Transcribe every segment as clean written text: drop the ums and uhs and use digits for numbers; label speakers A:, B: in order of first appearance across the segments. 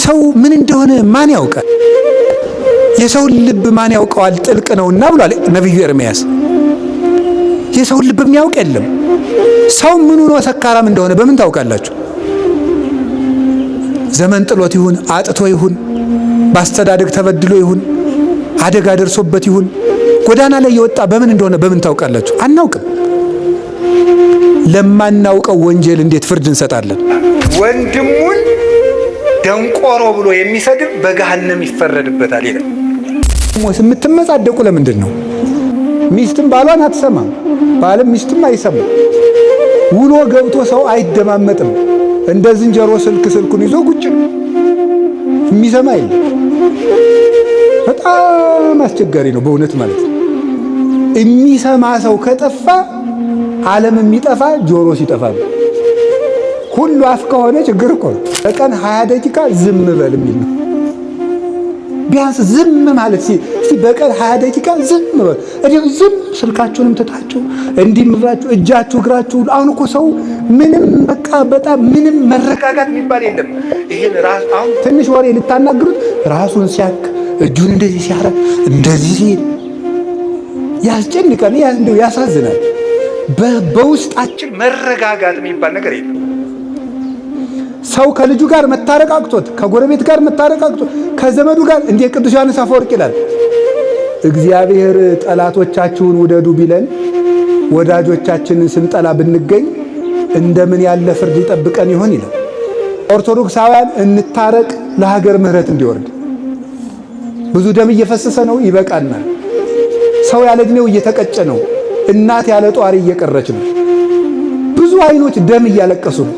A: ሰው ምን እንደሆነ ማን ያውቃል? የሰውን ልብ ማን ያውቀዋል? ጥልቅ ነውና ብሏል ነቢዩ ኤርምያስ። የሰውን ልብ የሚያውቅ የለም። ሰው ምን ሆኖ ሰካራም እንደሆነ በምን ታውቃላችሁ? ዘመን ጥሎት ይሁን፣ አጥቶ ይሁን፣ በአስተዳደግ ተበድሎ ይሁን፣ አደጋ ደርሶበት ይሁን፣ ጎዳና ላይ የወጣ በምን እንደሆነ በምን ታውቃላችሁ? አናውቅም። ለማናውቀው ወንጀል እንዴት ፍርድ እንሰጣለን?
B: ወንድሙን ደንቆሮ ብሎ የሚሰድብ በገሃነም ይፈረድበታል ይላል።
A: የምትመጻደቁ ለምንድን ነው? ሚስትም ባሏን አትሰማም፣ ባልም ሚስትም አይሰማም። ውሎ ገብቶ ሰው አይደማመጥም። እንደ ዝንጀሮ ስልክ ስልኩን ይዞ ጉጭ ነው፣ የሚሰማ የለም። በጣም አስቸጋሪ ነው በእውነት ማለት ነው። የሚሰማ ሰው ከጠፋ ዓለም የሚጠፋ ጆሮ ሲጠፋ ነው። ሁሉ አፍ ከሆነ ችግር እኮ ነው። በቀን 20 ደቂቃ ዝም በል የሚል ነው። ቢያንስ ዝም ማለት እስቲ በቀን 20 ደቂቃ ዝም በል። እዲሁ ዝም ስልካችሁንም ትታችሁ እንዲህ ብላችሁ እጃችሁ እግራችሁ። አሁን እኮ ሰው ምንም በቃ በጣም ምንም መረጋጋት
B: የሚባል የለም። ይሄን ራስ አሁን
A: ትንሽ ወሬ ልታናግሩት ራሱን ሲያክ፣ እጁን እንደዚህ ሲያረግ፣ እንደዚህ ሲል ያስጨንቃል፣ እንደው ያሳዝናል። በውስጣችን
B: መረጋጋት የሚባል ነገር የለም።
A: ሰው ከልጁ ጋር መታረቅ አቅቶት፣ ከጎረቤት ጋር መታረቅ አቅቶት፣ ከዘመዱ ጋር እንዴ። ቅዱስ ዮሐንስ አፈወርቅ ይላል፣ እግዚአብሔር ጠላቶቻችሁን ውደዱ ቢለን ወዳጆቻችንን ስንጠላ ብንገኝ እንደምን ያለ ፍርድ ይጠብቀን ይሆን ይላል። ኦርቶዶክሳውያን እንታረቅ፣ ለሀገር ምሕረት እንዲወርድ። ብዙ ደም እየፈሰሰ ነው፣ ይበቃናል። ሰው ያለ ዕድሜው እየተቀጨ ነው። እናት ያለ ጧሪ እየቀረች ነው። ብዙ አይኖች ደም እያለቀሱ ነው።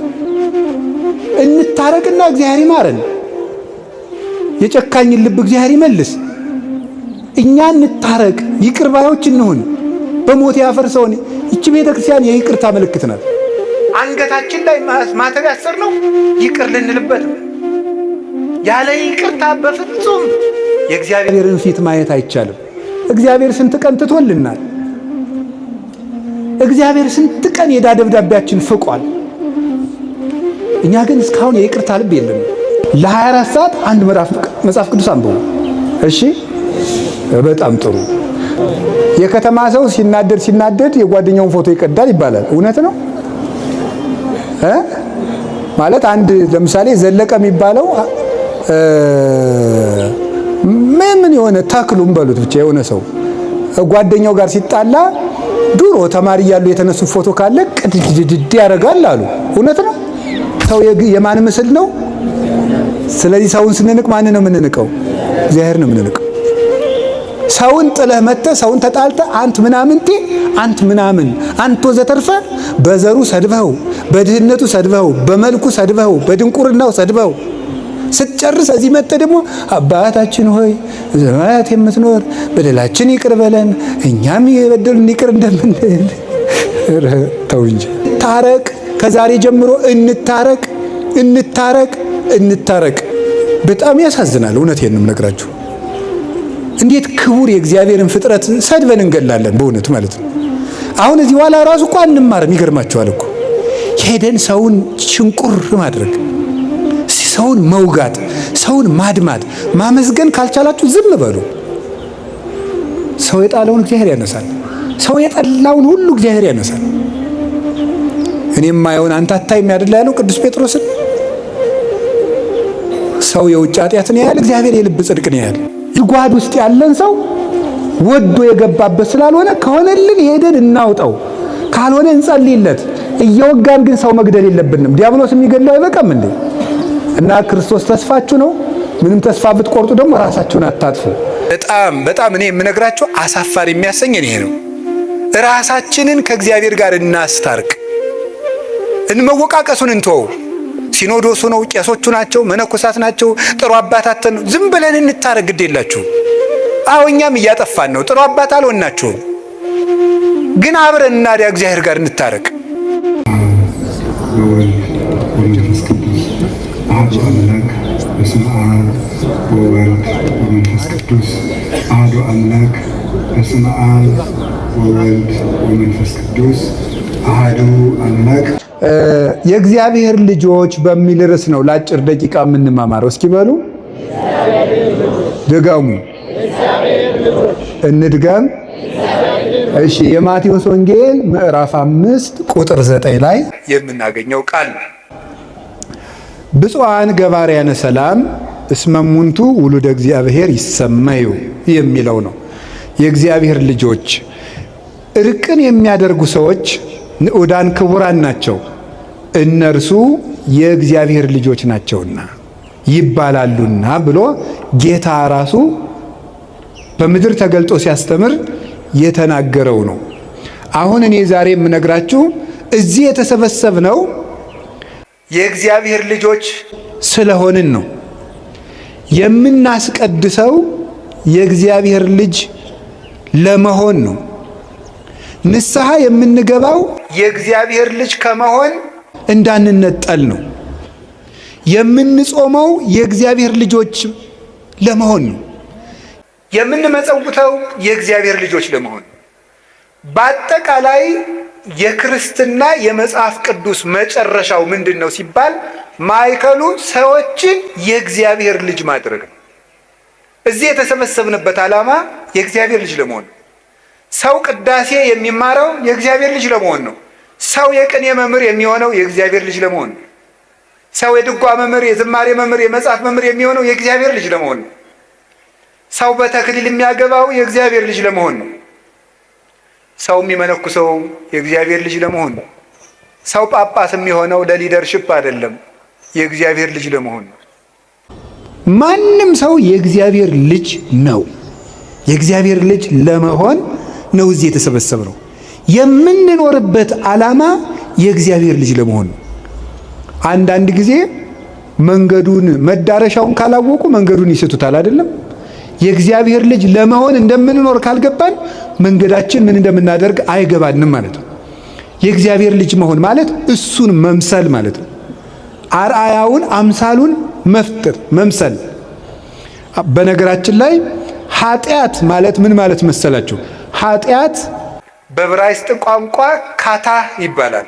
A: እንታረቅና እግዚአብሔር ይማረን። የጨካኝን ልብ እግዚአብሔር ይመልስ። እኛ እንታረቅ፣ ይቅር ባዮች እንሁን። በሞት ያፈርሰውን ይቺ ቤተክርስቲያን የይቅርታ ምልክት ናት።
B: አንገታችን ላይ ማተብ ያሰርነው ይቅር ልንልበት ነው። ያለ ይቅርታ በፍጹም የእግዚአብሔር
A: እግዚአብሔርን ፊት ማየት አይቻልም። እግዚአብሔር ስንት ቀን ትቶልናል። እግዚአብሔር ስንት ቀን የዕዳ ደብዳቤያችን ፍቋል። እኛ ግን እስካሁን የይቅርታ ልብ የለንም። ለ24 ሰዓት አንድ ምዕራፍ መጽሐፍ ቅዱስ አንብቡ። እሺ፣ በጣም ጥሩ። የከተማ ሰው ሲናደድ ሲናደድ የጓደኛውን ፎቶ ይቀዳል ይባላል። እውነት ነው እ ማለት አንድ ለምሳሌ ዘለቀ የሚባለው ምን ምን የሆነ ተክሉም በሉት ብቻ የሆነ ሰው ጓደኛው ጋር ሲጣላ ድሮ ተማሪ እያሉ የተነሱ ፎቶ ካለ ቅድድድድ ያደርጋል አሉ። እውነት ነው። ሰው የማን ምስል ነው? ስለዚህ ሰውን ስንንቅ ማን ነው የምንንቀው? እግዚአብሔር ነው የምንንቀው። ሰውን ጥለህ መጥተህ ሰውን ተጣልተህ አንት ምናምንቴ፣ አንት ምናምን፣ አንት ወዘተርፈ በዘሩ ሰድበኸው፣ በድህነቱ ሰድበኸው፣ በመልኩ ሰድበኸው፣ በድንቁርናው ሰድበኸው ስትጨርስ እዚህ መጥተህ ደግሞ አባታችን ሆይ በሰማያት የምትኖር በደላችን ይቅር በለን እኛም የበደሉን ይቅር እንደምንል። ተው እንጂ ታረቅ። ከዛሬ ጀምሮ እንታረቅ፣ እንታረቅ፣ እንታረቅ። በጣም ያሳዝናል። እውነቴን ነው የምነግራችሁ። እንዴት ክቡር የእግዚአብሔርን ፍጥረት ሰድበን እንገላለን? በእውነት ማለት ነው። አሁን እዚህ ኋላ ራሱ እኮ አንማርም። ይገርማችኋል እኮ ሄደን ሰውን ሽንቁር ማድረግ፣ ሰውን መውጋት፣ ሰውን ማድማት፣ ማመስገን ካልቻላችሁ ዝም በሉ። ሰው የጣለውን እግዚአብሔር ያነሳል። ሰው የጠላውን ሁሉ እግዚአብሔር ያነሳል። እኔ የማየውን አንተ አታይም አይደል ያለው ቅዱስ ጴጥሮስን። ሰው የውጭ ኃጢአትን ያያል፣ እግዚአብሔር የልብ ጽድቅን ያያል። ጉድጓድ ውስጥ ያለን ሰው ወዶ የገባበት ስላልሆነ ከሆነልን ሄደን እናውጣው፣ ካልሆነ እንጸልይለት። እየወጋን ግን ሰው መግደል የለብንም። ዲያብሎስ የሚገድለው አይበቃም እንዴ? እና ክርስቶስ ተስፋችሁ ነው። ምንም ተስፋ ብትቆርጡ ደግሞ ራሳችሁን አታጥፉ።
B: በጣም በጣም እኔ የምነግራቸው አሳፋሪ የሚያሰኘን ይሄ ነው። ራሳችንን ከእግዚአብሔር ጋር እናስታርቅ። እንመወቃቀሱን እንተወው። ሲኖዶሱ ነው፣ ቄሶቹ ናቸው፣ መነኮሳት ናቸው፣ ጥሩ አባታተን ነው። ዝም ብለን እንታረቅ። ግድ የላችሁ። አዎ እኛም እያጠፋን ነው። ጥሩ አባት አልሆናችሁም፣ ግን አብረን እናዲያ እግዚአብሔር ጋር እንታረቅ።
C: ወወልድ ወመንፈስ ቅዱስ አሐዱ አምላክ። በስመ አብ ወወልድ ወመንፈስ ቅዱስ አሐዱ አምላክ። በስመ አብ ወወልድ ወመንፈስ ቅዱስ አሐዱ አምላክ።
A: የእግዚአብሔር ልጆች በሚል ርዕስ ነው ለአጭር ደቂቃ የምንማማረው። እስኪ በሉ ድገሙ፣ እንድገም። እሺ፣ የማቴዎስ ወንጌል ምዕራፍ 5 ቁጥር 9 ላይ
B: የምናገኘው ቃል ነው።
A: ብፁዓን ገባርያነ ሰላም እስመ እሙንቱ ውሉደ እግዚአብሔር ይሰመዩ የሚለው ነው። የእግዚአብሔር ልጆች እርቅን የሚያደርጉ ሰዎች ንዑዳን ክቡራን ናቸው፣ እነርሱ የእግዚአብሔር ልጆች ናቸውና ይባላሉና ብሎ ጌታ ራሱ በምድር ተገልጦ ሲያስተምር የተናገረው ነው። አሁን እኔ ዛሬ የምነግራችሁ እዚህ የተሰበሰብነው
B: የእግዚአብሔር ልጆች
A: ስለሆንን ነው። የምናስቀድሰው የእግዚአብሔር ልጅ ለመሆን ነው። ንስሐ የምንገባው
B: የእግዚአብሔር ልጅ ከመሆን
A: እንዳንነጠል ነው። የምንጾመው የእግዚአብሔር ልጆች ለመሆን ነው።
B: የምንመጸውተው የእግዚአብሔር ልጆች ለመሆን ነው። በአጠቃላይ የክርስትና የመጽሐፍ ቅዱስ መጨረሻው ምንድን ነው ሲባል ማዕከሉ ሰዎችን የእግዚአብሔር ልጅ ማድረግ ነው። እዚህ የተሰበሰብንበት ዓላማ የእግዚአብሔር ልጅ ለመሆን ነው። ሰው ቅዳሴ የሚማረው የእግዚአብሔር ልጅ ለመሆን ነው። ሰው የቅኔ መምህር የሚሆነው የእግዚአብሔር ልጅ ለመሆን ነው። ሰው የድጓ መምህር፣ የዝማሬ መምህር፣ የመጽሐፍ መምህር የሚሆነው የእግዚአብሔር ልጅ ለመሆን ነው። ሰው በተክሊል የሚያገባው የእግዚአብሔር ልጅ ለመሆን ነው። ሰው የሚመነኩሰው የእግዚአብሔር ልጅ ለመሆን ነው። ሰው ጳጳስ የሚሆነው ለ leadership አይደለም፣ የእግዚአብሔር ልጅ ለመሆን ነው።
A: ማንም ሰው የእግዚአብሔር ልጅ ነው። የእግዚአብሔር ልጅ ለመሆን ነው እዚህ የተሰበሰብነው። የምንኖርበት ዓላማ የእግዚአብሔር ልጅ ለመሆን ነው። አንዳንድ ጊዜ መንገዱን መዳረሻውን ካላወቁ መንገዱን ይስቱታል፣ አይደለም? የእግዚአብሔር ልጅ ለመሆን እንደምንኖር ካልገባን መንገዳችን ምን እንደምናደርግ አይገባንም ማለት ነው። የእግዚአብሔር ልጅ መሆን ማለት እሱን መምሰል ማለት ነው። አርአያውን አምሳሉን መፍጠር መምሰል። በነገራችን ላይ ኃጢአት ማለት ምን ማለት መሰላችሁ? ኃጢአት
B: በዕብራይስጥ ቋንቋ ካታህ ይባላል።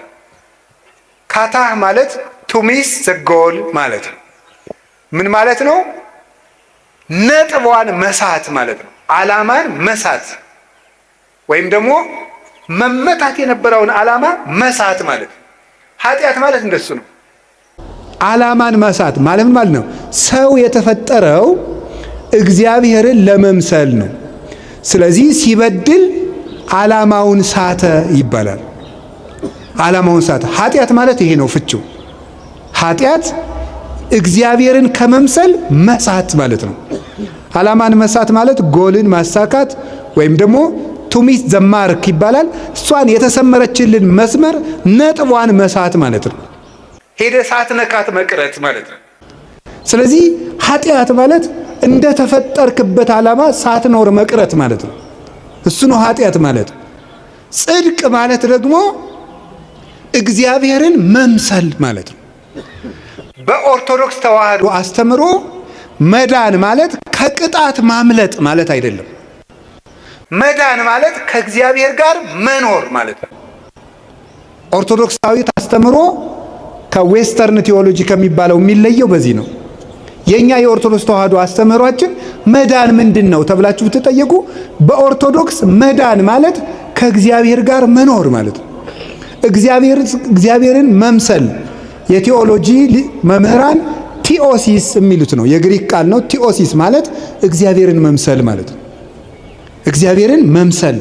B: ካታህ ማለት to miss the goal ማለት ነው። ምን ማለት ነው? ነጥቧን መሳት ማለት ነው። ዓላማን መሳት ወይም ደግሞ መመታት የነበረውን ዓላማ መሳት ማለት ነው። ኃጢአት ማለት እንደሱ ነው።
A: ዓላማን መሳት ማለት ምን ማለት ነው? ሰው የተፈጠረው እግዚአብሔርን ለመምሰል ነው። ስለዚህ ሲበድል ዓላማውን ሳተ ይባላል። ዓላማውን ሳተ። ኃጢአት ማለት ይሄ ነው ፍቺው። ኃጢአት እግዚአብሔርን ከመምሰል መሳት ማለት ነው። ዓላማን መሳት ማለት ጎልን ማሳካት ወይም ደግሞ to miss the mark ይባላል። እሷን የተሰመረችልን መስመር ነጥቧን መሳት ማለት ነው።
B: ሄደ ሳትነካት መቅረት ማለት ነው።
A: ስለዚህ ኃጢአት ማለት እንደ ተፈጠርክበት ዓላማ ሳትኖር መቅረት ማለት ነው። እሱ ነው ኃጢአት ማለት። ጽድቅ ማለት ደግሞ እግዚአብሔርን መምሰል ማለት ነው።
B: በኦርቶዶክስ ተዋህዶ
A: አስተምሮ መዳን ማለት ከቅጣት ማምለጥ ማለት አይደለም።
B: መዳን ማለት ከእግዚአብሔር ጋር መኖር ማለት ነው።
A: ኦርቶዶክሳዊት አስተምሮ ከ Western theology ከሚባለው የሚለየው በዚህ ነው። የኛ የኦርቶዶክስ ተዋህዶ አስተምህሯችን መዳን ምንድን ነው ተብላችሁ ብትጠየቁ በኦርቶዶክስ መዳን ማለት ከእግዚአብሔር ጋር መኖር ማለት ነው። እግዚአብሔርን መምሰል የቴዎሎጂ መምህራን ቲኦሲስ የሚሉት ነው። የግሪክ ቃል ነው። ቲኦሲስ ማለት እግዚአብሔርን መምሰል ማለት ነው። እግዚአብሔርን መምሰል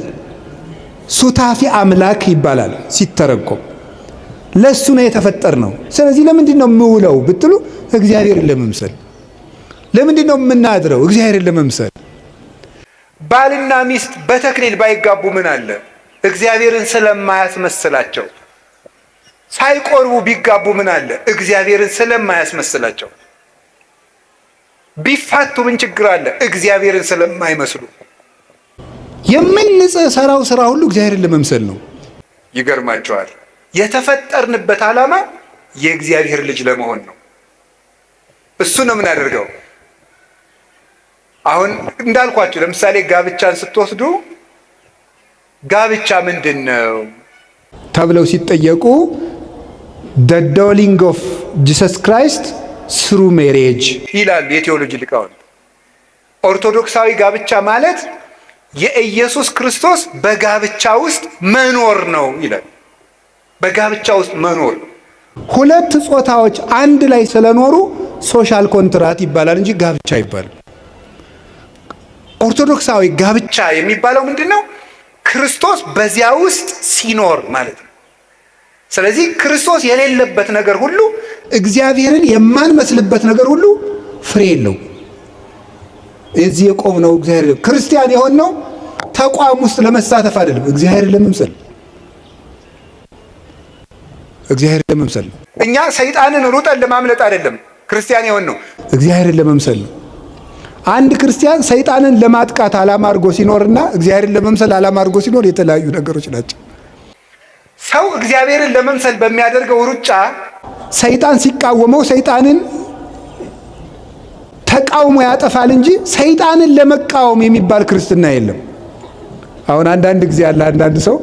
A: ሱታፊ አምላክ ይባላል ሲተረጎም። ለሱ ነው የተፈጠርነው። ስለዚህ ለምንድን ነው የምውለው ብትሉ እግዚአብሔርን ለመምሰል። ለምንድን ነው የምናድረው? እግዚአብሔርን ለመምሰል።
B: ባልና ሚስት በተክሊል ባይጋቡ ምን አለ? እግዚአብሔርን ስለማያስመስላቸው። ሳይቆርቡ ቢጋቡ ምን አለ? እግዚአብሔርን ስለማያስመስላቸው። ቢፋቱ ምን ችግር አለ? እግዚአብሔርን ስለማይመስሉ።
A: የምንሰራው ስራ ሁሉ እግዚአብሔርን ለመምሰል ነው።
B: ይገርማቸዋል። የተፈጠርንበት ዓላማ የእግዚአብሔር ልጅ ለመሆን ነው። እሱ ነው የምናደርገው። አሁን እንዳልኳችሁ ለምሳሌ ጋብቻን ስትወስዱ ጋብቻ ምንድን ነው
A: ተብለው ሲጠየቁ The dwelling of Jesus Christ through marriage
B: ይላሉ የቴዎሎጂ ሊቃውንት። ኦርቶዶክሳዊ ጋብቻ ማለት የኢየሱስ ክርስቶስ በጋብቻ ውስጥ መኖር ነው ይላል። በጋብቻ ውስጥ መኖር።
A: ሁለት ጾታዎች አንድ ላይ ስለኖሩ social contract ይባላል እንጂ ጋብቻ አይባልም። ኦርቶዶክሳዊ ጋብቻ
B: ብቻ የሚባለው ምንድን ነው? ክርስቶስ በዚያ ውስጥ ሲኖር ማለት ነው። ስለዚህ ክርስቶስ የሌለበት ነገር ሁሉ፣
A: እግዚአብሔርን የማንመስልበት ነገር ሁሉ ፍሬ የለው። እዚህ የቆምነው እግዚአብሔር ክርስቲያን የሆንነው ተቋም ውስጥ ለመሳተፍ አይደለም፣ እግዚአብሔርን ለመምሰል፣ እግዚአብሔርን ለመምሰል።
B: እኛ ሰይጣንን ሩጠን ለማምለጥ አይደለም ክርስቲያን የሆንነው፣
A: እግዚአብሔርን ለመምሰል ነው። አንድ ክርስቲያን ሰይጣንን ለማጥቃት ዓላማ አድርጎ ሲኖርና እግዚአብሔርን ለመምሰል ዓላማ አድርጎ ሲኖር የተለያዩ ነገሮች ናቸው።
B: ሰው እግዚአብሔርን ለመምሰል በሚያደርገው ሩጫ
A: ሰይጣን ሲቃወመው ሰይጣንን ተቃውሞ ያጠፋል እንጂ ሰይጣንን ለመቃወም የሚባል ክርስትና የለም። አሁን አንዳንድ ጊዜ አለ፣ አንዳንድ ሰው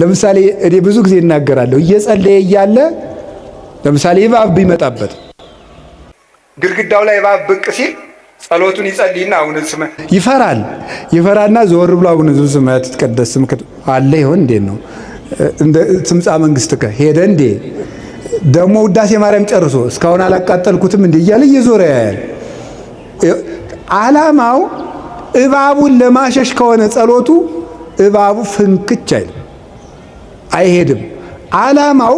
A: ለምሳሌ እኔ ብዙ ጊዜ እናገራለሁ፣ እየጸለየ እያለ ለምሳሌ እባብ ቢመጣበት
B: ግድግዳው ላይ እባብ ብቅ ሲል ጸሎቱን ይጸልይና አቡነ ስመ
A: ይፈራል። ይፈራና ዘወር ብሎ አቡነ ዘበሰማያት ይትቀደስ ስምከ አለ ይሆን እንዴት ነው እንደ ትምጻእ መንግስትከ ሄደ እንዴ፣ ደግሞ ውዳሴ ማርያም ጨርሶ እስካሁን አላቃጠልኩትም እንዴ እያለ እየዞረ ያያል። ዓላማው እባቡን ለማሸሽ ከሆነ ጸሎቱ እባቡ ፍንክች አይልም፣ አይሄድም። ዓላማው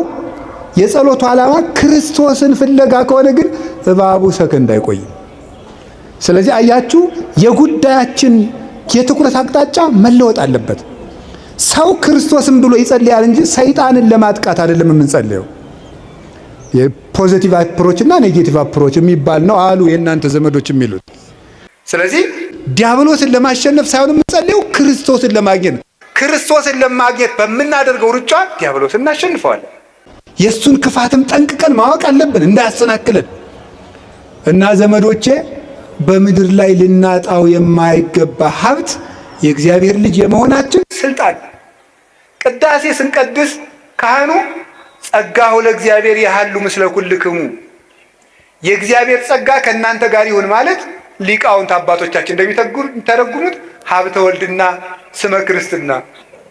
A: የጸሎቱ ዓላማ ክርስቶስን ፍለጋ ከሆነ ግን እባቡ ሰከንድ አይቆይም። ስለዚህ አያችሁ፣ የጉዳያችን የትኩረት አቅጣጫ መለወጥ አለበት። ሰው ክርስቶስን ብሎ ይጸልያል እንጂ ሰይጣንን ለማጥቃት አይደለም የምንጸልየው። የ positive approach እና negative approach የሚባል ነው አሉ የእናንተ ዘመዶች የሚሉት።
B: ስለዚህ
A: ዲያብሎስን ለማሸነፍ ሳይሆን የምንጸልየው ክርስቶስን ለማግኘት ነው።
B: ክርስቶስን ለማግኘት በምናደርገው ሩጫ ዲያብሎስን እናሸንፈዋለን።
A: የእሱን ክፋትም ጠንቅቀን ማወቅ አለብን እንዳያሰናክለን። እና ዘመዶቼ፣ በምድር ላይ ልናጣው የማይገባ ሀብት የእግዚአብሔር ልጅ የመሆናችን
B: ስልጣን። ቅዳሴ ስንቀድስ ካህኑ ጸጋሁ ለእግዚአብሔር የሃሉ ምስለ ኩልክሙ፣ የእግዚአብሔር ጸጋ ከእናንተ ጋር ይሁን ማለት ሊቃውንት አባቶቻችን እንደሚተረጉሙት ሀብተ ወልድና ስመ ክርስትና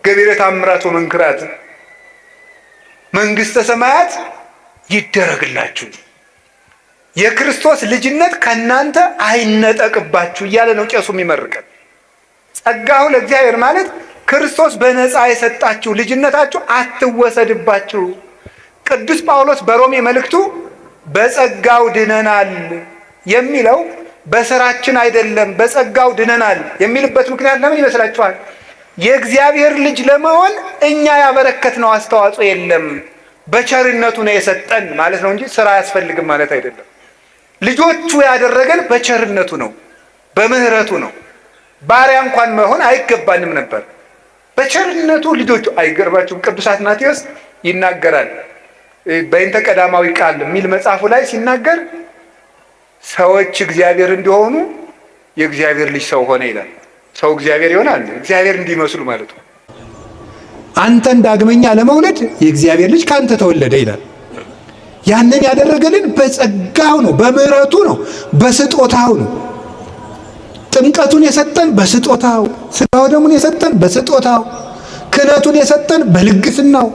B: ገቢረ ተአምራት ወመንክራት መንግስተ ሰማያት ይደረግላችሁ፣ የክርስቶስ ልጅነት ከእናንተ አይነጠቅባችሁ እያለ ነው ቄሱ የሚመርቀን። ጸጋሁ ለእግዚአብሔር ማለት ክርስቶስ በነፃ የሰጣችሁ ልጅነታችሁ አትወሰድባችሁ። ቅዱስ ጳውሎስ በሮሜ መልእክቱ በጸጋው ድነናል የሚለው በስራችን አይደለም፣ በጸጋው ድነናል የሚልበት ምክንያት ለምን ይመስላችኋል? የእግዚአብሔር ልጅ ለመሆን እኛ ያበረከትነው አስተዋጽኦ የለም፣ በቸርነቱ ነው የሰጠን ማለት ነው እንጂ ስራ አያስፈልግም ማለት አይደለም። ልጆቹ ያደረገን በቸርነቱ ነው፣ በምህረቱ ነው። ባሪያ እንኳን መሆን አይገባንም ነበር። በቸርነቱ ልጆቹ። አይገርባችሁም? ቅዱስ አትናቴዎስ ይናገራል በእንተ ቀዳማዊ ቃል የሚል መጽሐፉ ላይ ሲናገር ሰዎች እግዚአብሔር እንዲሆኑ የእግዚአብሔር ልጅ ሰው ሆነ ይላል። ሰው እግዚአብሔር ይሆናል፣ እግዚአብሔር እንዲመስሉ ማለት ነው።
A: አንተን ዳግመኛ ለመውለድ የእግዚአብሔር ልጅ ከአንተ ተወለደ ይላል። ያንን ያደረገልን በጸጋው ነው፣ በምሕረቱ ነው፣ በስጦታው ነው። ጥምቀቱን የሰጠን በስጦታው፣ ሥጋ ወደሙን የሰጠን በስጦታው፣ ክህነቱን የሰጠን በልግስናው፣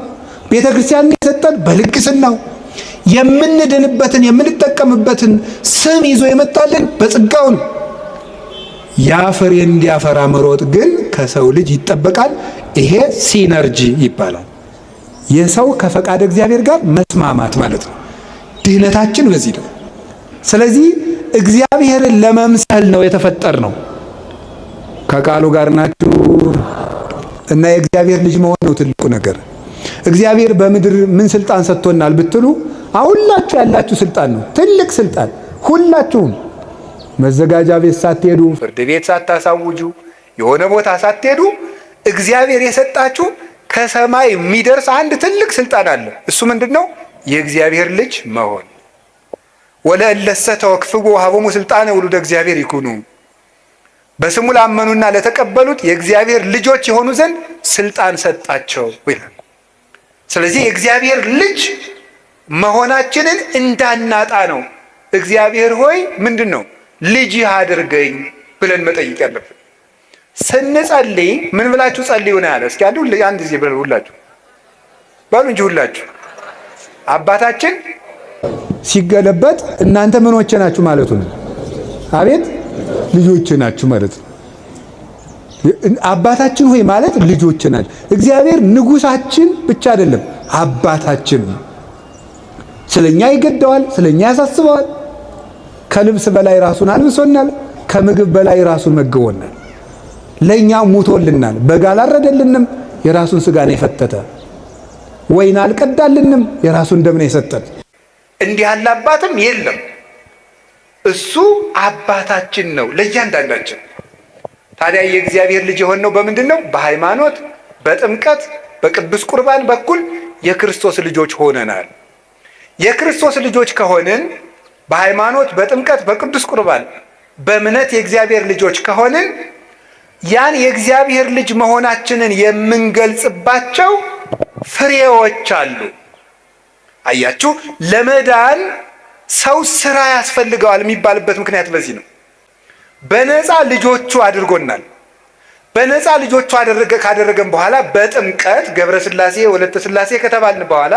A: ቤተ ክርስቲያንን የሰጠን በልግስናው፣ የምንድንበትን የምንጠቀምበትን ስም ይዞ የመጣልን በጸጋው ነው። ያ ፍሬ እንዲያፈራ መሮጥ ግን ከሰው ልጅ ይጠበቃል። ይሄ synergy ይባላል። የሰው ከፈቃደ እግዚአብሔር ጋር መስማማት ማለት ነው። ድህነታችን በዚህ ነው። ስለዚህ እግዚአብሔርን ለመምሰል ነው የተፈጠር ነው። ከቃሉ ጋር ናችሁ እና የእግዚአብሔር ልጅ መሆን ነው ትልቁ ነገር። እግዚአብሔር በምድር ምን ስልጣን ሰጥቶናል ብትሉ ሁላችሁ ያላችሁ ስልጣን ነው፣ ትልቅ ስልጣን። ሁላችሁም መዘጋጃ ቤት ሳትሄዱ፣
B: ፍርድ ቤት ሳታሳውጁ፣ የሆነ ቦታ ሳትሄዱ እግዚአብሔር የሰጣችሁ ከሰማይ የሚደርስ አንድ ትልቅ ስልጣን አለ። እሱ ምንድን ነው? የእግዚአብሔር ልጅ መሆን። ወለእለሰ ተወክፍዎ ወሀቦሙ ስልጣነ ውሉደ እግዚአብሔር ይኩኑ፣ በስሙ ላመኑና ለተቀበሉት የእግዚአብሔር ልጆች የሆኑ ዘንድ ስልጣን ሰጣቸው ይላል። ስለዚህ የእግዚአብሔር ልጅ መሆናችንን እንዳናጣ ነው። እግዚአብሔር ሆይ ምንድን ነው ልጅህ አድርገኝ ብለን መጠየቅ ያለብን። ስንጸልይ ምን ብላችሁ ጸልዩ ነው ያለ? እስኪ አንድ ጊዜ በሉ ሁላችሁ በሉ እንጂ ሁላችሁ አባታችን
A: ሲገለበጥ እናንተ ምኖቼ ናችሁ ማለቱ ነው። አቤት ልጆቼ ናችሁ ማለት ነው። አባታችን ሆይ ማለት ልጆቼ ናችሁ። እግዚአብሔር ንጉሳችን ብቻ አይደለም፣ አባታችን ነው። ስለኛ ይገደዋል፣ ስለኛ ያሳስበዋል። ከልብስ በላይ ራሱን አልብሶናል፣ ከምግብ በላይ ራሱን መግቦናል። ለኛ ሙቶልናል። በግ አላረደልንም፣ የራሱን ስጋ ነው የፈተተ። ወይን አልቀዳልንም፣ የራሱን ደም ነው የሰጠን።
B: እንዲህ ያለ አባትም የለም። እሱ አባታችን ነው ለእያንዳንዳችን። ታዲያ የእግዚአብሔር ልጅ የሆነው በምንድን ነው? በሃይማኖት፣ በጥምቀት፣ በቅዱስ ቁርባን በኩል የክርስቶስ ልጆች ሆነናል። የክርስቶስ ልጆች ከሆንን በሃይማኖት፣ በጥምቀት፣ በቅዱስ ቁርባን፣ በእምነት የእግዚአብሔር ልጆች ከሆንን ያን የእግዚአብሔር ልጅ መሆናችንን የምንገልጽባቸው ፍሬዎች አሉ። አያችሁ፣ ለመዳን ሰው ስራ ያስፈልገዋል የሚባልበት ምክንያት በዚህ ነው። በነፃ ልጆቹ አድርጎናል። በነፃ ልጆቹ ካደረገን በኋላ በጥምቀት ገብረ ሥላሴ ወለተ ሥላሴ ከተባልን በኋላ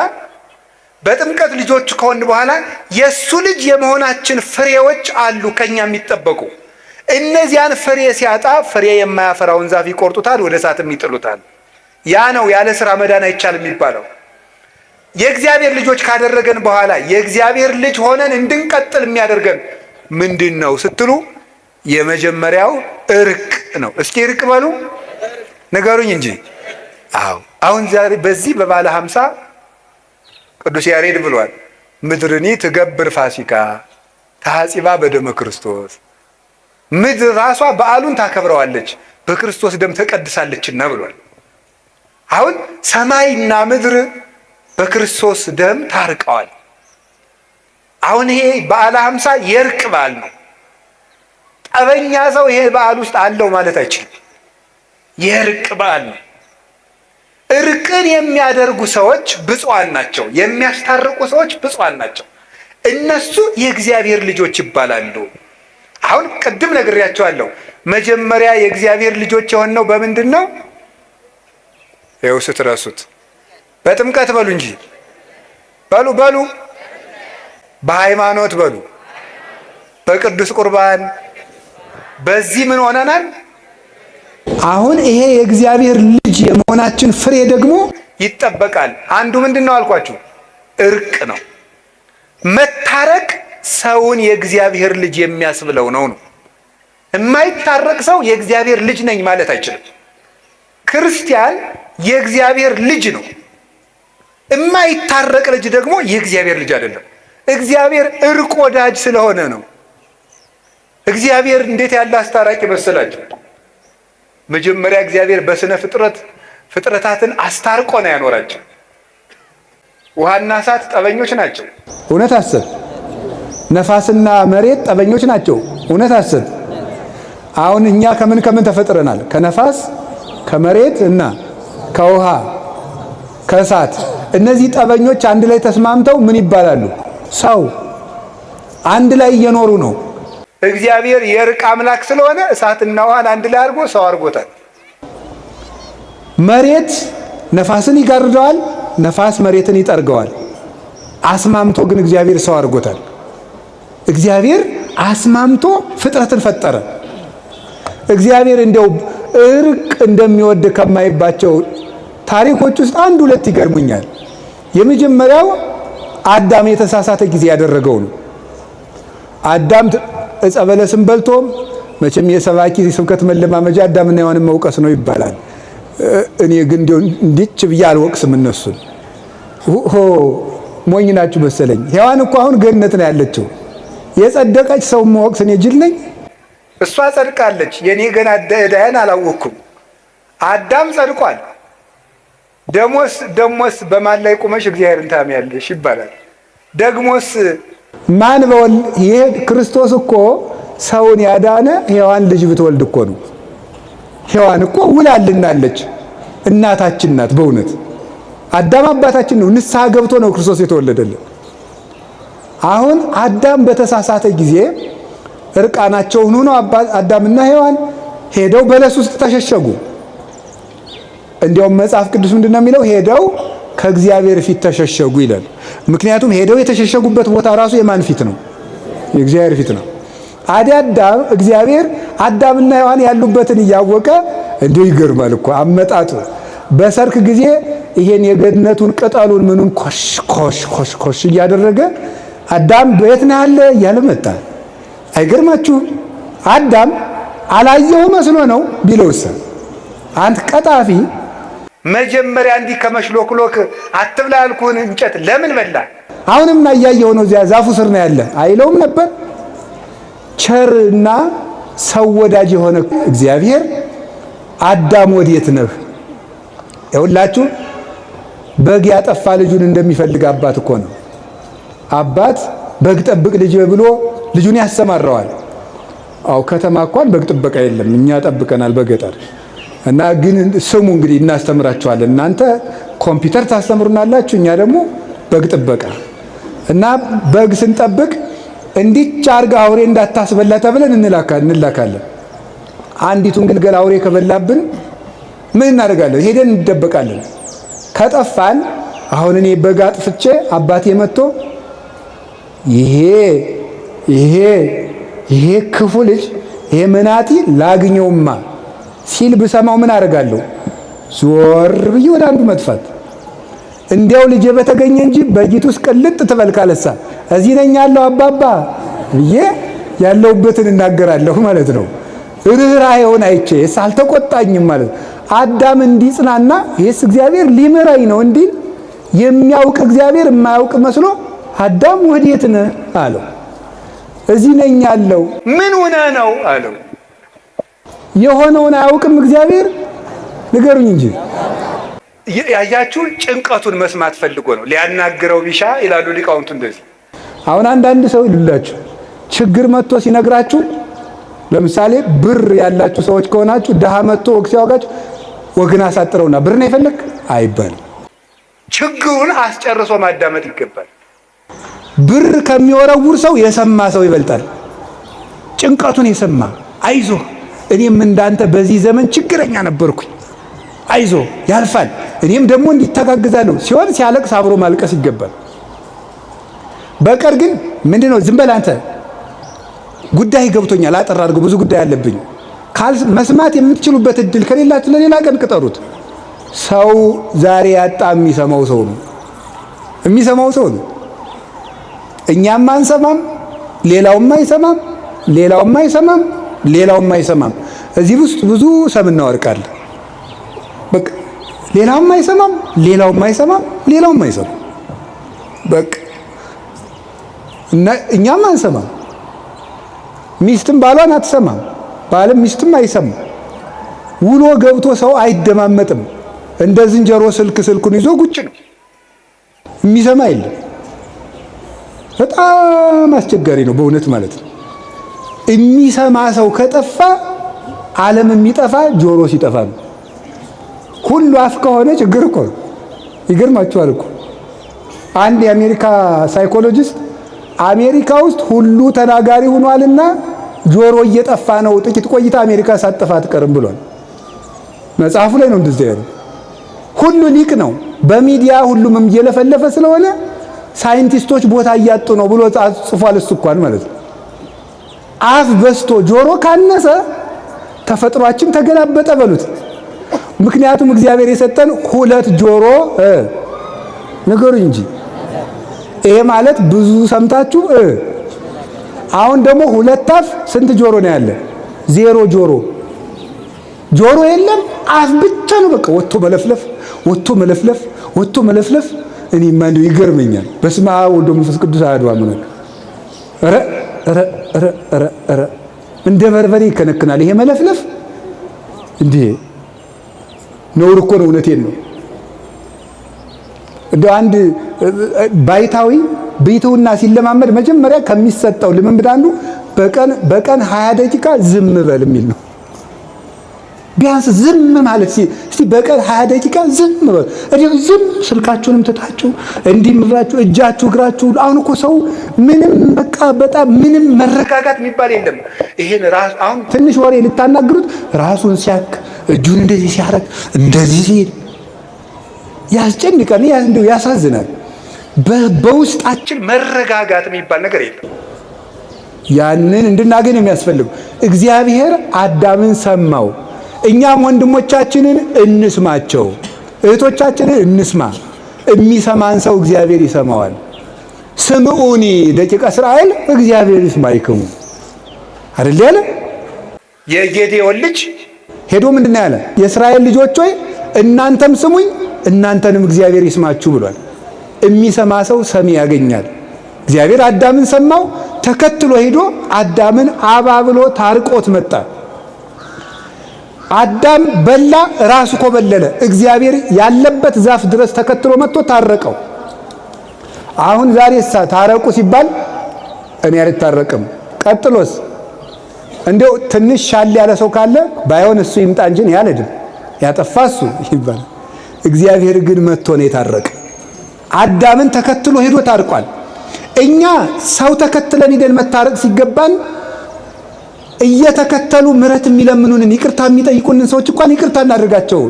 B: በጥምቀት ልጆቹ ከሆን በኋላ የእሱ ልጅ የመሆናችን ፍሬዎች አሉ ከኛ የሚጠበቁ። እነዚያን ፍሬ ሲያጣ ፍሬ የማያፈራውን ዛፍ ይቆርጡታል፣ ወደ እሳትም ይጥሉታል። ያ ነው ያለ ስራ መዳን አይቻልም የሚባለው። የእግዚአብሔር ልጆች ካደረገን በኋላ የእግዚአብሔር ልጅ ሆነን እንድንቀጥል የሚያደርገን ምንድን ነው ስትሉ፣ የመጀመሪያው እርቅ ነው። እስኪ እርቅ በሉ ንገሩኝ እንጂ። አዎ አሁን ዛሬ በዚህ በባለ 50 ቅዱስ ያሬድ ብሏል፣ ምድርኒ ትገብር ፋሲካ ተሐጺባ በደመ ክርስቶስ። ምድር ራሷ በዓሉን ታከብረዋለች በክርስቶስ ደም ተቀድሳለችና ብሏል። አሁን ሰማይና ምድር በክርስቶስ ደም ታርቀዋል። አሁን ይሄ በዓለ 50 የእርቅ በዓል ነው። ጠበኛ ሰው ይሄ በዓል ውስጥ አለው ማለት አይችልም። የእርቅ በዓል ነው። እርቅን የሚያደርጉ ሰዎች ብፁዓን ናቸው። የሚያስታርቁ ሰዎች ብፁዓን ናቸው። እነሱ የእግዚአብሔር ልጆች ይባላሉ። አሁን ቅድም ነግሬያቸዋለሁ። መጀመሪያ የእግዚአብሔር ልጆች የሆነው በምንድን ነው? ይኸው ስትረሱት በጥምቀት በሉ እንጂ በሉ በሉ፣ በሃይማኖት በሉ፣ በቅዱስ ቁርባን። በዚህ ምን ሆነናል?
A: አሁን ይሄ የእግዚአብሔር ልጅ የመሆናችን ፍሬ ደግሞ
B: ይጠበቃል። አንዱ ምንድን ነው አልኳችሁ? እርቅ ነው። መታረቅ ሰውን የእግዚአብሔር ልጅ የሚያስብለው ነው ነው። የማይታረቅ ሰው የእግዚአብሔር ልጅ ነኝ ማለት አይችልም። ክርስቲያን የእግዚአብሔር ልጅ ነው። የማይታረቅ ልጅ ደግሞ የእግዚአብሔር ልጅ አይደለም። እግዚአብሔር እርቅ ወዳጅ ስለሆነ ነው። እግዚአብሔር እንዴት ያለ አስታራቂ መሰላችሁ! መጀመሪያ እግዚአብሔር በስነ ፍጥረት ፍጥረታትን አስታርቆ ነው ያኖራቸው። ውሃና እሳት ጠበኞች ናቸው።
A: እውነት አሰብ። ነፋስና መሬት ጠበኞች ናቸው። እውነት አሰብ። አሁን እኛ ከምን ከምን ተፈጥረናል? ከነፋስ፣ ከመሬት እና ከውሃ፣ ከእሳት። እነዚህ ጠበኞች አንድ ላይ ተስማምተው ምን ይባላሉ? ሰው። አንድ ላይ እየኖሩ ነው።
B: እግዚአብሔር የእርቅ አምላክ ስለሆነ እሳትና ውሃን አንድ ላይ አድርጎ ሰው አድርጎታል።
A: መሬት ነፋስን ይጋርደዋል፣ ነፋስ መሬትን ይጠርገዋል። አስማምቶ ግን እግዚአብሔር ሰው አድርጎታል። እግዚአብሔር አስማምቶ ፍጥረትን ፈጠረ። እግዚአብሔር እንደው እርቅ እንደሚወድ ከማይባቸው ታሪኮች ውስጥ አንድ ሁለት ይገርሙኛል። የመጀመሪያው አዳም የተሳሳተ ጊዜ ያደረገው ነው። አዳም ዕፀ በለስን በልቶ፣ መቼም የሰባኪ ስብከት መለማመጃ አዳምና ሔዋንን መውቀስ ነው ይባላል። እኔ ግን እንደው እንዲች ብዬ አልወቅስም እነሱን። ሆ ሞኝ ናችሁ መሰለኝ። ሔዋን እኮ አሁን ገነት ነው ያለችው። የጸደቀች ሰው መወቅስ እኔ ጅል ነኝ?
B: እሷ ጸድቃለች፣ የኔ ገና ዕዳዬን አላወቅኩም። አዳም ጸድቋል። ደሞስ ደሞስ በማን ላይ ቁመሽ እግዚአብሔርን ታምያለሽ ይባላል። ደግሞስ
A: ማን በወል ይሄ ክርስቶስ እኮ ሰውን ያዳነ ሔዋን ልጅ ብትወልድ እኮ ነው። ሔዋን እኮ ውላልናለች፣ እናታችን ናት። በእውነት አዳም አባታችን ነው። ንስሐ ገብቶ ነው ክርስቶስ የተወለደልን። አሁን አዳም በተሳሳተ ጊዜ እርቃናቸውን ሆነው አዳምና ሔዋን ሄደው በለስ ውስጥ ተሸሸጉ። እንዲያውም መጽሐፍ ቅዱስ ምንድን ነው የሚለው? ሄደው ከእግዚአብሔር ፊት ተሸሸጉ ይላል። ምክንያቱም ሄደው የተሸሸጉበት ቦታ ራሱ የማን ፊት ነው? የእግዚአብሔር ፊት ነው። አዳም እግዚአብሔር አዳምና ሔዋን ያሉበትን እያወቀ እንዲሁ ይገርማል እኮ አመጣጡ። በሰርክ ጊዜ ይሄን የገነቱን ቅጠሉን ምኑን ኮሽ ኮሽ ኮሽ ኮሽ እያደረገ አዳም በየት ነው ያለ እያለ መጣ። አይገርማችሁም? አዳም አላየሁ መስሎ ነው ቢለውስ አንተ ቀጣፊ
B: መጀመሪያ እንዲህ ከመሽሎክሎክ አትብላ ያልኩህን እንጨት ለምን በላ?
A: አሁንም እያየሁ ነው፣ እዚያ ዛፉ ስር ነው ያለ አይለውም ነበር? ቸርና ሰው ወዳጅ የሆነ እግዚአብሔር አዳም ወዴት ነህ? ይኸውላችሁ በግ ያጠፋ ልጁን እንደሚፈልግ አባት እኮ ነው። አባት በግ ጠብቅ ልጅ ብሎ ልጁን ያሰማራዋል። አው ከተማ እንኳን በግ ጥበቃ የለም፣ እኛ ጠብቀናል በገጠር እና ግን ስሙ እንግዲህ እናስተምራችኋለን። እናንተ ኮምፒውተር ታስተምሩናላችሁ፣ እኛ ደግሞ በግ ጥበቃ እና በግ ስንጠብቅ እንዲች አርጋ አውሬ እንዳታስበላ ተብለን እንላካለን። አንዲቱን ግልገል አውሬ ከበላብን ምን እናደርጋለን? ሄደን እንደበቃለን። ከጠፋን አሁን እኔ በግ አጥፍቼ አባቴ መጥቶ ይሄ ይሄ ይሄ ክፉ ልጅ ይሄ መናጢ ላግኘውማ ሲል ብሰማው ምን አደርጋለሁ? ዞር ብዬ ወደ አንዱ መጥፋት። እንዲያው ልጄ በተገኘ እንጂ በጊት ውስጥ ቅልጥ ትበል ካለሳ እዚህ ነኝ ያለው አባባ ብዬ ያለሁበትን እናገራለሁ ማለት ነው። ርኅራኄውን አይቼ አልተቆጣኝም ማለት ነው። አዳም እንዲጽናና ይህስ እግዚአብሔር ሊምረኝ ነው እንዲል የሚያውቅ እግዚአብሔር የማያውቅ መስሎ አዳም ወዴት ነህ አለው። እዚህ ነኝ ያለው።
B: ምን ሆነህ ነው አለው።
A: የሆነውን አያውቅም እግዚአብሔር? ንገሩኝ እንጂ።
B: ያያችሁ ጭንቀቱን መስማት ፈልጎ ነው ሊያናግረው ቢሻ ይላሉ ሊቃውንቱ እንደዚህ።
A: አሁን አንዳንድ ሰው ይሉላችሁ ችግር መጥቶ ሲነግራችሁ፣ ለምሳሌ ብር ያላችሁ ሰዎች ከሆናችሁ ድሃ መጥቶ ወግ ሲያወጋችሁ ወግን አሳጥረውና ብር ነው የፈለግ አይባልም።
B: ችግሩን አስጨርሶ ማዳመጥ ይገባል።
A: ብር ከሚወረውር ሰው የሰማ ሰው ይበልጣል። ጭንቀቱን የሰማ አይዞ እኔም እንዳንተ በዚህ ዘመን ችግረኛ ነበርኩኝ፣ አይዞ ያልፋል፣ እኔም ደግሞ እንዲተጋግዛለሁ ሲሆን ሲያለቅስ አብሮ ማልቀስ ይገባል። በቀር ግን ምንድነው ዝም በል አንተ ጉዳይ ገብቶኛል፣ አጠር አድርገው ብዙ ጉዳይ አለብኝ። መስማት የምትችሉበት እድል ከሌላችሁ ለሌላ ቀን ቅጠሩት። ሰው ዛሬ ያጣ የሚሰማው ሰው ነው፣ የሚሰማው ሰው ነው። እኛም አንሰማም፣ ሌላውም አይሰማም፣ ሌላውም አይሰማም፣ ሌላውም አይሰማም። እዚህ ውስጥ ብዙ ሰም እናወርቃለን። በቃ ሌላውም አይሰማም፣ ሌላውም አይሰማም፣ ሌላውም አይሰማም። በቃ እና እኛም አንሰማም። ሚስትም ባሏን አትሰማም፣ ባልም ሚስትም አይሰማም። ውሎ ገብቶ ሰው አይደማመጥም። እንደ ዝንጀሮ ስልክ ስልኩን ይዞ ጉጭ ነው፣ የሚሰማ የለም። በጣም አስቸጋሪ ነው በእውነት ማለት ነው። የሚሰማ ሰው ከጠፋ ዓለም የሚጠፋ ጆሮ ሲጠፋ ነው። ሁሉ አፍ ከሆነ ችግር እኮ ነው። ይገርማችኋል እኮ አንድ የአሜሪካ psychologist አሜሪካ ውስጥ ሁሉ ተናጋሪ ሆኗልና ጆሮ እየጠፋ ነው፣ ጥቂት ቆይታ አሜሪካ ሳትጠፋ አትቀርም ብሏል። መጽሐፉ ላይ ነው እንደዚያ ያለው። ሁሉ ሊቅ ነው፣ በሚዲያ ሁሉም እየለፈለፈ ስለሆነ ሳይንቲስቶች ቦታ እያጡ ነው ብሎ ጽፏል። እሱ እንኳን ማለት ነው። አፍ በዝቶ ጆሮ ካነሰ ተፈጥሯችን ተገላበጠ በሉት። ምክንያቱም እግዚአብሔር የሰጠን ሁለት ጆሮ ንገሩኝ እንጂ ይሄ ማለት ብዙ ሰምታችሁ አሁን ደግሞ ሁለት አፍ ስንት ጆሮ ነው ያለ? ዜሮ ጆሮ። ጆሮ የለም አፍ ብቻ ነው። በቃ ወጥቶ መለፍለፍ፣ ወጥቶ መለፍለፍ፣ ወጥቶ መለፍለፍ። እኔማ እንደው ይገርመኛል። በስመ አብ ወወልድ ወመንፈስ ቅዱስ አሐዱ አምላክ። ኧረ ኧረ ኧረ ኧረ ኧረ እንደ በርበሬ ይከነክናል ይሄ መለፍለፍ። እንዴ ነውር እኮ ነው። እውነቴን ነው። እንደው አንድ ባይታዊ ብይትውና ሲለማመድ መጀመሪያ ከሚሰጠው ልምምድ አንዱ በቀን በቀን 20 ደቂቃ ዝም በል የሚል ነው። ቢያንስ ዝም ማለት እስቲ በቀን 20 ደቂቃ ዝም በሉ። እዲሁ ዝም ስልካችሁንም ትታችሁ እንዲህ ብላችሁ እጃችሁ እግራችሁ። አሁን እኮ ሰው ምንም በቃ በጣም ምንም መረጋጋት የሚባል የለም። ይሄን ራስ አሁን ትንሽ ወሬ ልታናግሩት ራሱን ሲያክ፣ እጁን እንደዚህ ሲያረግ፣ እንደዚህ ሲል ያስጨንቃል፣ እንደው ያሳዝናል። በውስጣችን
B: መረጋጋት የሚባል ነገር የለም።
A: ያንን እንድናገኝ የሚያስፈልገው እግዚአብሔር አዳምን ሰማው። እኛም ወንድሞቻችንን እንስማቸው፣ እህቶቻችንን እንስማ። የሚሰማን ሰው እግዚአብሔር ይሰማዋል። ስምዑኒ ደቂቀ እስራኤል እግዚአብሔር ይስማዕክሙ አይደል ያለ።
B: የጌዴዎን ልጅ
A: ሄዶ ምንድን ነው ያለ? የእስራኤል ልጆች ሆይ እናንተም ስሙኝ፣ እናንተንም እግዚአብሔር ይስማችሁ ብሏል። የሚሰማ ሰው ሰሚ ያገኛል። እግዚአብሔር አዳምን ሰማው፣ ተከትሎ ሄዶ አዳምን አባብሎ ታርቆት መጣ። አዳም በላ፣ ራሱ ኮበለለ። እግዚአብሔር ያለበት ዛፍ ድረስ ተከትሎ መጥቶ ታረቀው። አሁን ዛሬ ሳ ታረቁ ሲባል እኔ አልታረቅም። ቀጥሎስ እንደው ትንሽ ሻል ያለ ሰው ካለ ባይሆን እሱ ይምጣ እንጂ እኔ አልሄድም፣ ያጠፋ እሱ ይባላል። እግዚአብሔር ግን መጥቶ ነው የታረቀ። አዳምን ተከትሎ ሄዶ ታርቋል። እኛ ሰው ተከትለን ሄደን መታረቅ ሲገባን እየተከተሉ ምሕረት የሚለምኑንን ይቅርታ የሚጠይቁንን ሰዎች እንኳን ይቅርታ እናደርጋቸው።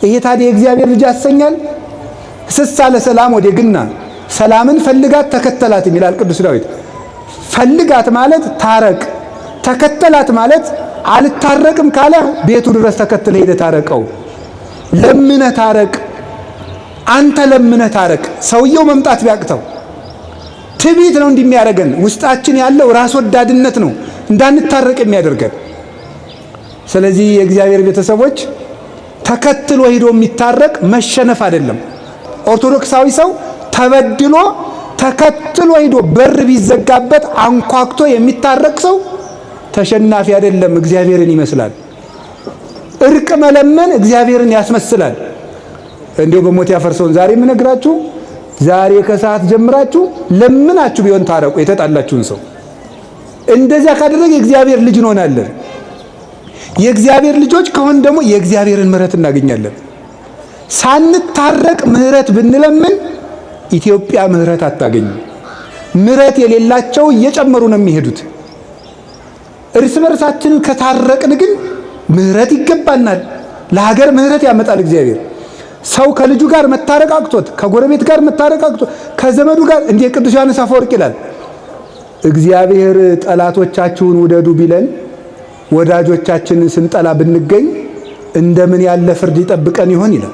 A: ይሄ ታዲያ የእግዚአብሔር ልጅ ያሰኛል? ስሳ ለሰላም ወዴግና ሰላምን ፈልጋት ተከተላት ይላል ቅዱስ ዳዊት። ፈልጋት ማለት ታረቅ፣ ተከተላት ማለት አልታረቅም ካለ ቤቱ ድረስ ተከትለ ሄደ ታረቀው። ለምነ ታረቅ፣ አንተ ለምነ ታረቅ። ሰውየው መምጣት ቢያቅተው ትዕቢት ነው እንዲህ ውስጣችን ያለው ራስ ወዳድነት ነው እንዳንታረቅ የሚያደርገን። ስለዚህ የእግዚአብሔር ቤተሰቦች ተከትሎ ሄዶ የሚታረቅ መሸነፍ አይደለም። ኦርቶዶክሳዊ ሰው ተበድሎ ተከትሎ ሄዶ በር ቢዘጋበት አንኳኩቶ የሚታረቅ ሰው ተሸናፊ አይደለም፣ እግዚአብሔርን ይመስላል። እርቅ መለመን እግዚአብሔርን ያስመስላል። እንዲሁ በሞት ያፈርሰውን ዛሬ የምነግራችሁ ዛሬ ከሰዓት ጀምራችሁ ለምናችሁ ቢሆን ታረቁ የተጣላችሁን ሰው። እንደዚያ ካደረገ የእግዚአብሔር ልጅ እንሆናለን። የእግዚአብሔር ልጆች ከሆን ደግሞ የእግዚአብሔርን ምሕረት እናገኛለን። ሳንታረቅ ምሕረት ብንለምን ኢትዮጵያ ምሕረት አታገኝም። ምሕረት የሌላቸው እየጨመሩ ነው የሚሄዱት። እርስ በርሳችን ከታረቅን ግን ምሕረት ይገባናል። ለሀገር ምሕረት ያመጣል እግዚአብሔር። ሰው ከልጁ ጋር መታረቅ አቅቶት፣ ከጎረቤት ጋር መታረቅ አቅቶት፣ ከዘመዱ ጋር እንዲህ ቅዱስ ዮሐንስ አፈወርቅ ይላል፣ እግዚአብሔር ጠላቶቻችሁን ውደዱ ቢለን ወዳጆቻችንን ስንጠላ ብንገኝ እንደምን ያለ ፍርድ ይጠብቀን ይሆን ይላል።